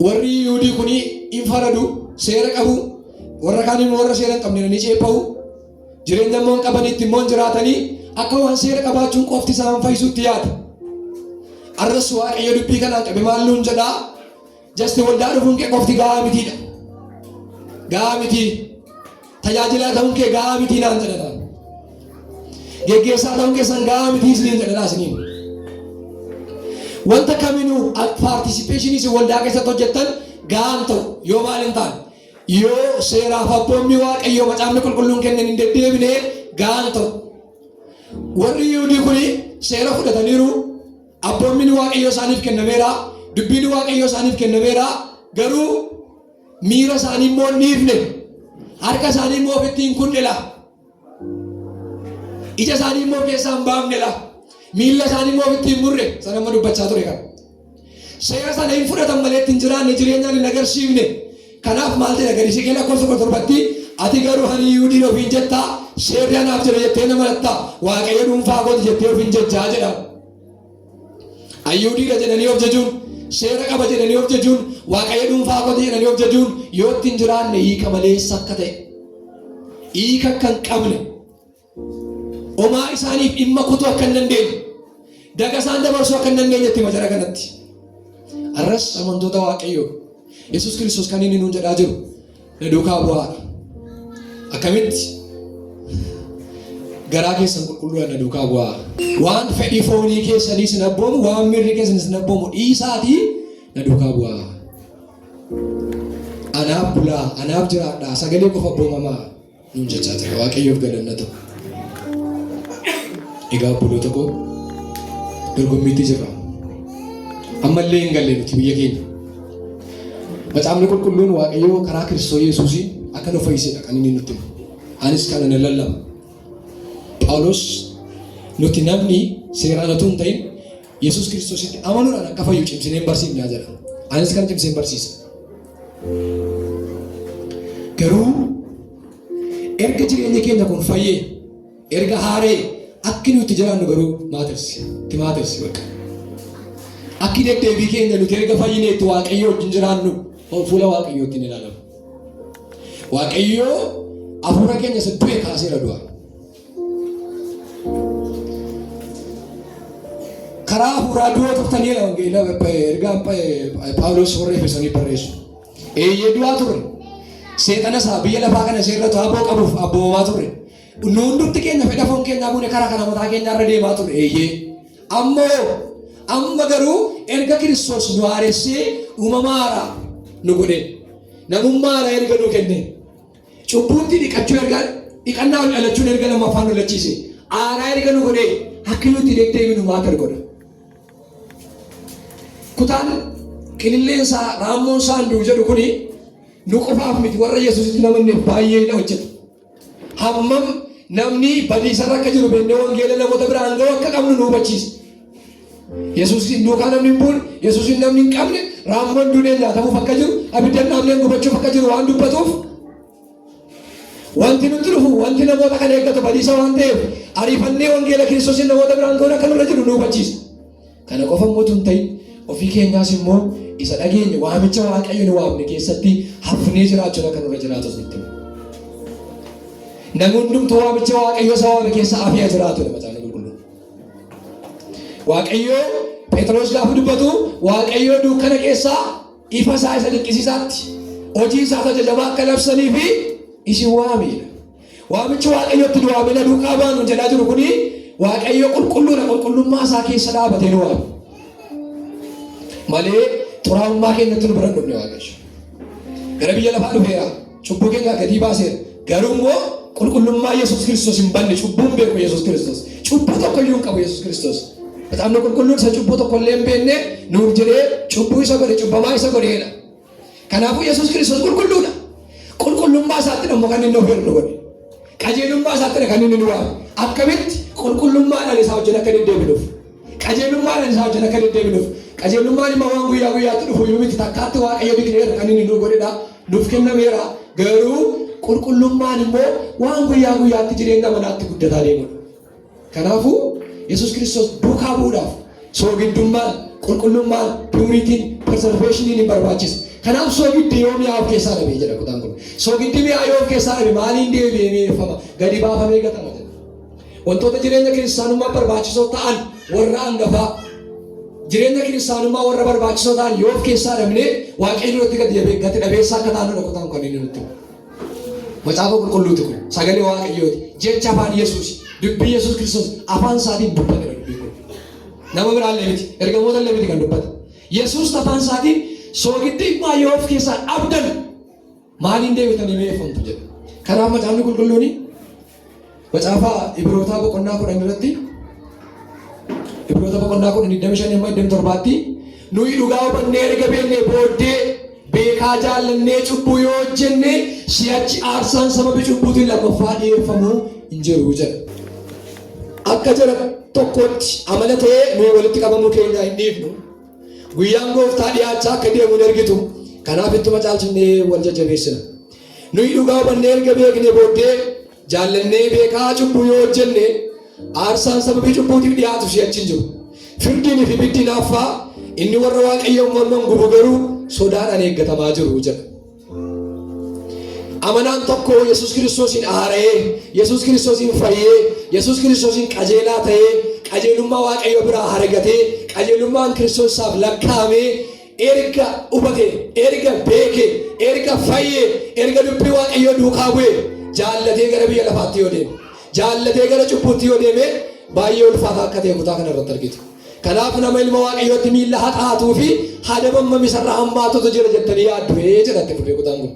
warri Yihuudii kun hin faradu, seera qabu, warra kaan immoo warra seera hin qabne ni ceepha'u, jireenya immoo hin qabanitti immoo hin jiraatanii akka waan seera qabaachuun qofti isaan fayyisutti yaada. Arras Waaqayyo dubbii kanaan qabe maal nuun jedhaa? Jasti waldaa dhufuun kee qofti gahaa mitiidha. Gahaa miti. Tajaajilaa ta'uun kee gahaa miti naan jedha naan. Geggeessaa ta'uun keessan gahaa miti isiniin jedha naa isiniin. Wanta kaminuu paartisipeeshinii isin waldaa keessatti hojjettan gahaan ta'u yoo maal hin taane yoo seeraaf abboommii Waaqayyoo macaafni qulqulluun kennan hin deddeebine gahaan ta'u. Warri Yihuudii kuni seera fudhataniiru. Abboommiin Waaqayyoo isaaniif kennameera. Dubbiin Waaqayyoo isaaniif kennameera. Garuu miira isaanii immoo hin dhiifne. Harka isaanii immoo ofitti hin kunne la. Ija isaanii immoo keessaa hin baafne la. Miilla isaanii immoo ofitti hin murre. Sana amma dubbachaa ture kana. Seera sana hin fudhatan malee ittiin jiraanne jireenyaan hin agarsiifne. Kanaaf maal jedha gadi siqee lakkoofsa 17tti ati garuu ani Yihuudiin ofiin jettaa seerri anaaf jira jettee nama latta Waaqayyo dhuunfaa kooti jettee ofiin jejjaa jedha. Ayyuudiidha jedhanii of jajuun, seera qaba jedhanii of jajuun, Waaqayyo dhuunfaa kooti jedhanii of jajuun yoo ittiin jiraanne hiika maleessa akka ta'e, hiika akka hin qabne, homaa isaaniif dhimma kutuu akka hin dandeenye, daga isaan dabarsuu akka hin dandeenye itti hima jara kanatti. Arras amantoota Waaqayyoo Yesuus Kiristoos kan inni nuun jedhaa jiru na duukaa bu'aadha. Akkamitti? Garaa keessan qulqulluudhaan na duukaa bu'aa. Waan fedhii foonii keessanii isin abboomu, waan miirri keessan isin abboomu dhiisaatii na duukaa bu'aa. Anaaf bulaa, anaaf jiraadhaa, sagalee qofa abboomamaa nuun jechaa jira. Waaqayyoof galanna ta'u. Egaa obboloota koo dorgommiitti jirra. Ammallee hin galle nuti biyya keenya. Macaafni qulqulluun Waaqayyoo karaa Kiristoos Yesuusiin akka nu fayyisedha kan inni nutti himu. Anis kana nan lallaba. Phaawulos nuti namni seeraan utuu hin ta'in Yesuus Kiristoositti amanuudhaan akka fayyu cimsinee hin barsiifnaa jedha. Anis kana cimsee hin barsiisa. Garuu erga jireenyi keenya kun fayyee erga haaree akki nuti jiraannu garuu matters. Itti matters bakka. Akki deddeebii keenya nuti erga fayyineetti Waaqayyo wajjin jiraannu fuula Waaqayyootti ni ilaalama. Waaqayyo hafuura keenya isa du'e kaaseera du'a. Karaa hafuuraa du'oo turtaniidha wangeela ergaa Phaawulos warra Efesoonii barreessu. Eeyyee du'aa turre. Seexana isaa biyya lafaa kana seerratu aboo qabuuf abboomamaa turre. Nu hundumti keenya fedha foon keenyaa buune karaa kana mataa keenyaa irra deemaa turre. Eeyyee. Ammoo amma garuu erga Kiristoos nu haaressee uumama haaraa nu godhe. Namummaa haaraa erga nu kenne. Cubbuutti dhiqachuu erga dhiqannaa ol dhalachuun erga lammaffaan nu dhalachiise. Aaraa erga nu godhee akki nuti deddeebinu matter godha. Kutaan qililleen isaa raammoon isaa hin du'u jedhu kuni nu qofaaf miti warra Yesuusitti namanneef baay'ee hojjeta. Hammam namni badiisarra akka jiru beeknee wangeela namoota biraan ga'uu akka qabnu nu hubachiisa. Yesuusin duukaa namni hin buune, Yesuusin namni hin qabne, raammoon duuneen nyaatamuuf akka jiru, abidda hin dhaamneen gubachuuf akka jiru waan dubbatuuf wanti nutti dhufu, wanti namoota kana eeggatu badiisa waan ta'eef ariifannee wangeela Kiristoosiin namoota biraan ga'uun akka nurra jiru nu hubachiisa. Kana qofa immoo tun ta'in ofii keenyaas immoo isa dhageenye waamicha Waaqayyo nu waamne keessatti hafnee jiraachuun akka nurra jiraatus nutti hima. Namni hundumtuu waamicha Waaqayyo isa waame keessa hafee jiraatudha Macaafni Qulqulluun. Waaqayyo Phexros gaafa dubbatu Waaqayyo dukkana keessaa ifa isaa isa dinqisiisaatti hojii isaa ajajamaa akka labsanii fi isin waamedha. Waamichi Waaqayyotti nu waamina duukaa baanu jedhaa jiru kuni Waaqayyo qulqulluudha qulqullummaa isaa keessa dhaabatee nu waame. Malee xuraa'ummaa keenyatti nu bira hin dhufne Waaqayyo. Gara biyya lafaa dhufeera. Cubbuu keenya gatii baaseera. Garuu immoo qulqullummaa Yesuus Kiristoos hin banne cubbuu hin beeku Yesuus Kiristoos. Cubbuu tokko iyyuu hin qabu Yesuus Kiristoos. Macaafni qulqulluun isa cubbuu tokko illee hin beekne nuuf jedhee cubbuu isa godhe cubbamaa isa godheedha. Kanaafuu Yesuus Kiristoos qulqulluudha. Qulqullummaa isaatti immoo kan inni of hir'u godhe. Qajeelummaa isaatti kan inni nu waame. Akkamitti qulqullummaadhaan isaa wajjin akka deddeebinuuf. Qajeelummaadhaan isaa wajjin akka deddeebinuuf. Qajeelummaan immoo waan guyyaa guyyaatti dhufu iyyuu miti takkaatti Waaqayyo declare kan inni nu godhedha. Nuuf kennameera. Garuu qulqullummaan immoo waan guyyaa guyyaatti jireenya manaatti guddataa deemudha. Kanaafuu Yesuus Kiristoos duukaa bu'uudhaaf soogiddummaan, qulqullummaan, purityn, preservationiin hin barbaachisa. Kanaaf soogiddi yoo mi'aa of keessaa dhabe jedha kutaan kun. Soogiddi mi'aa yoo of keessaa dhabe maaliin deebi'ee mi'eeffama? Gadi baafamee gatama jedha. Wantoota jireenya kiristaanummaa barbaachisoo ta'an warra hangafaa jireenya kiristaanummaa warra barbaachisoo ta'an yoo of keessaa dhabne Waaqayyo duratti gati dhabeessa akka taanudha kutaan kan inni nutti himu. Macaafa qulqulluuti kun sagalee Waaqayyooti. Jecha afaan Yesuus dubbii Yesuus Kiristoos afaan isaatiin dubbatedha dubbiin kun. Nama biraallee miti ergamoota illee miti kan dubbate. Yesuus afaan isaatiin soogiddi maa yoo of keessaa dhabdan maaliin deebitanii mi'eeffamtu jedha. Kanaaf macaafni qulqulluuni macaafa Ibrootaa boqonnaa 10 irratti Ibroota boqonnaa 10 25 hamma 27tti nuyi dhugaa hubannee erga beeknee booddee beekaa jaallannee cubbuu yoo hojjenne si'achi aarsaan sababii cubbuutiin lammaffaa dhiyeeffamuu hin jiru jedha. Akka jara tokkootti amala ta'ee nuyi walitti qabamuu keenya hin dhiifnu. Guyyaan gooftaa dhiyaachaa akka deemu hin argitu. Kanaaf ittuma caalchisnee wal jajjabeessina. Nuyi dhugaa hubannee erga beeknee booddee jaallannee beekaa cubbuu yoo hojjenne aarsaan sababii cubbuutiif dhiyaatu si'achi hin jiru. Firdiin fi ibiddi hinaaffaa inni warra Waaqayyoon morman gubu garuu sodaadhaan eeggatamaa jiru jedha. Amanaan tokko Yesuus Kiristoosiin haara'ee, Yesuus Kiristoosiin fayyee, Yesuus Kiristoosiin qajeelaa ta'ee, qajeelummaa Waaqayyoo biraa argatee, qajeelummaan Kiristoos isaaf lakkaa'amee erga hubate, erga beeke, erga fayye, erga dubbii Waaqayyoo duukaa bu'e, jaallatee gara biyya lafaatti yoo deeme, jaallatee gara cubbuutti yoo deeme baay'ee ulfaataa akka ta'e kutaa kana irratti argitu. Kanaaf nama ilma Waaqayyootti miilla haxaatuu fi hadabamma isarra hammaatutu jira jettanii yaaddu jedhatti fufee kutaan kun.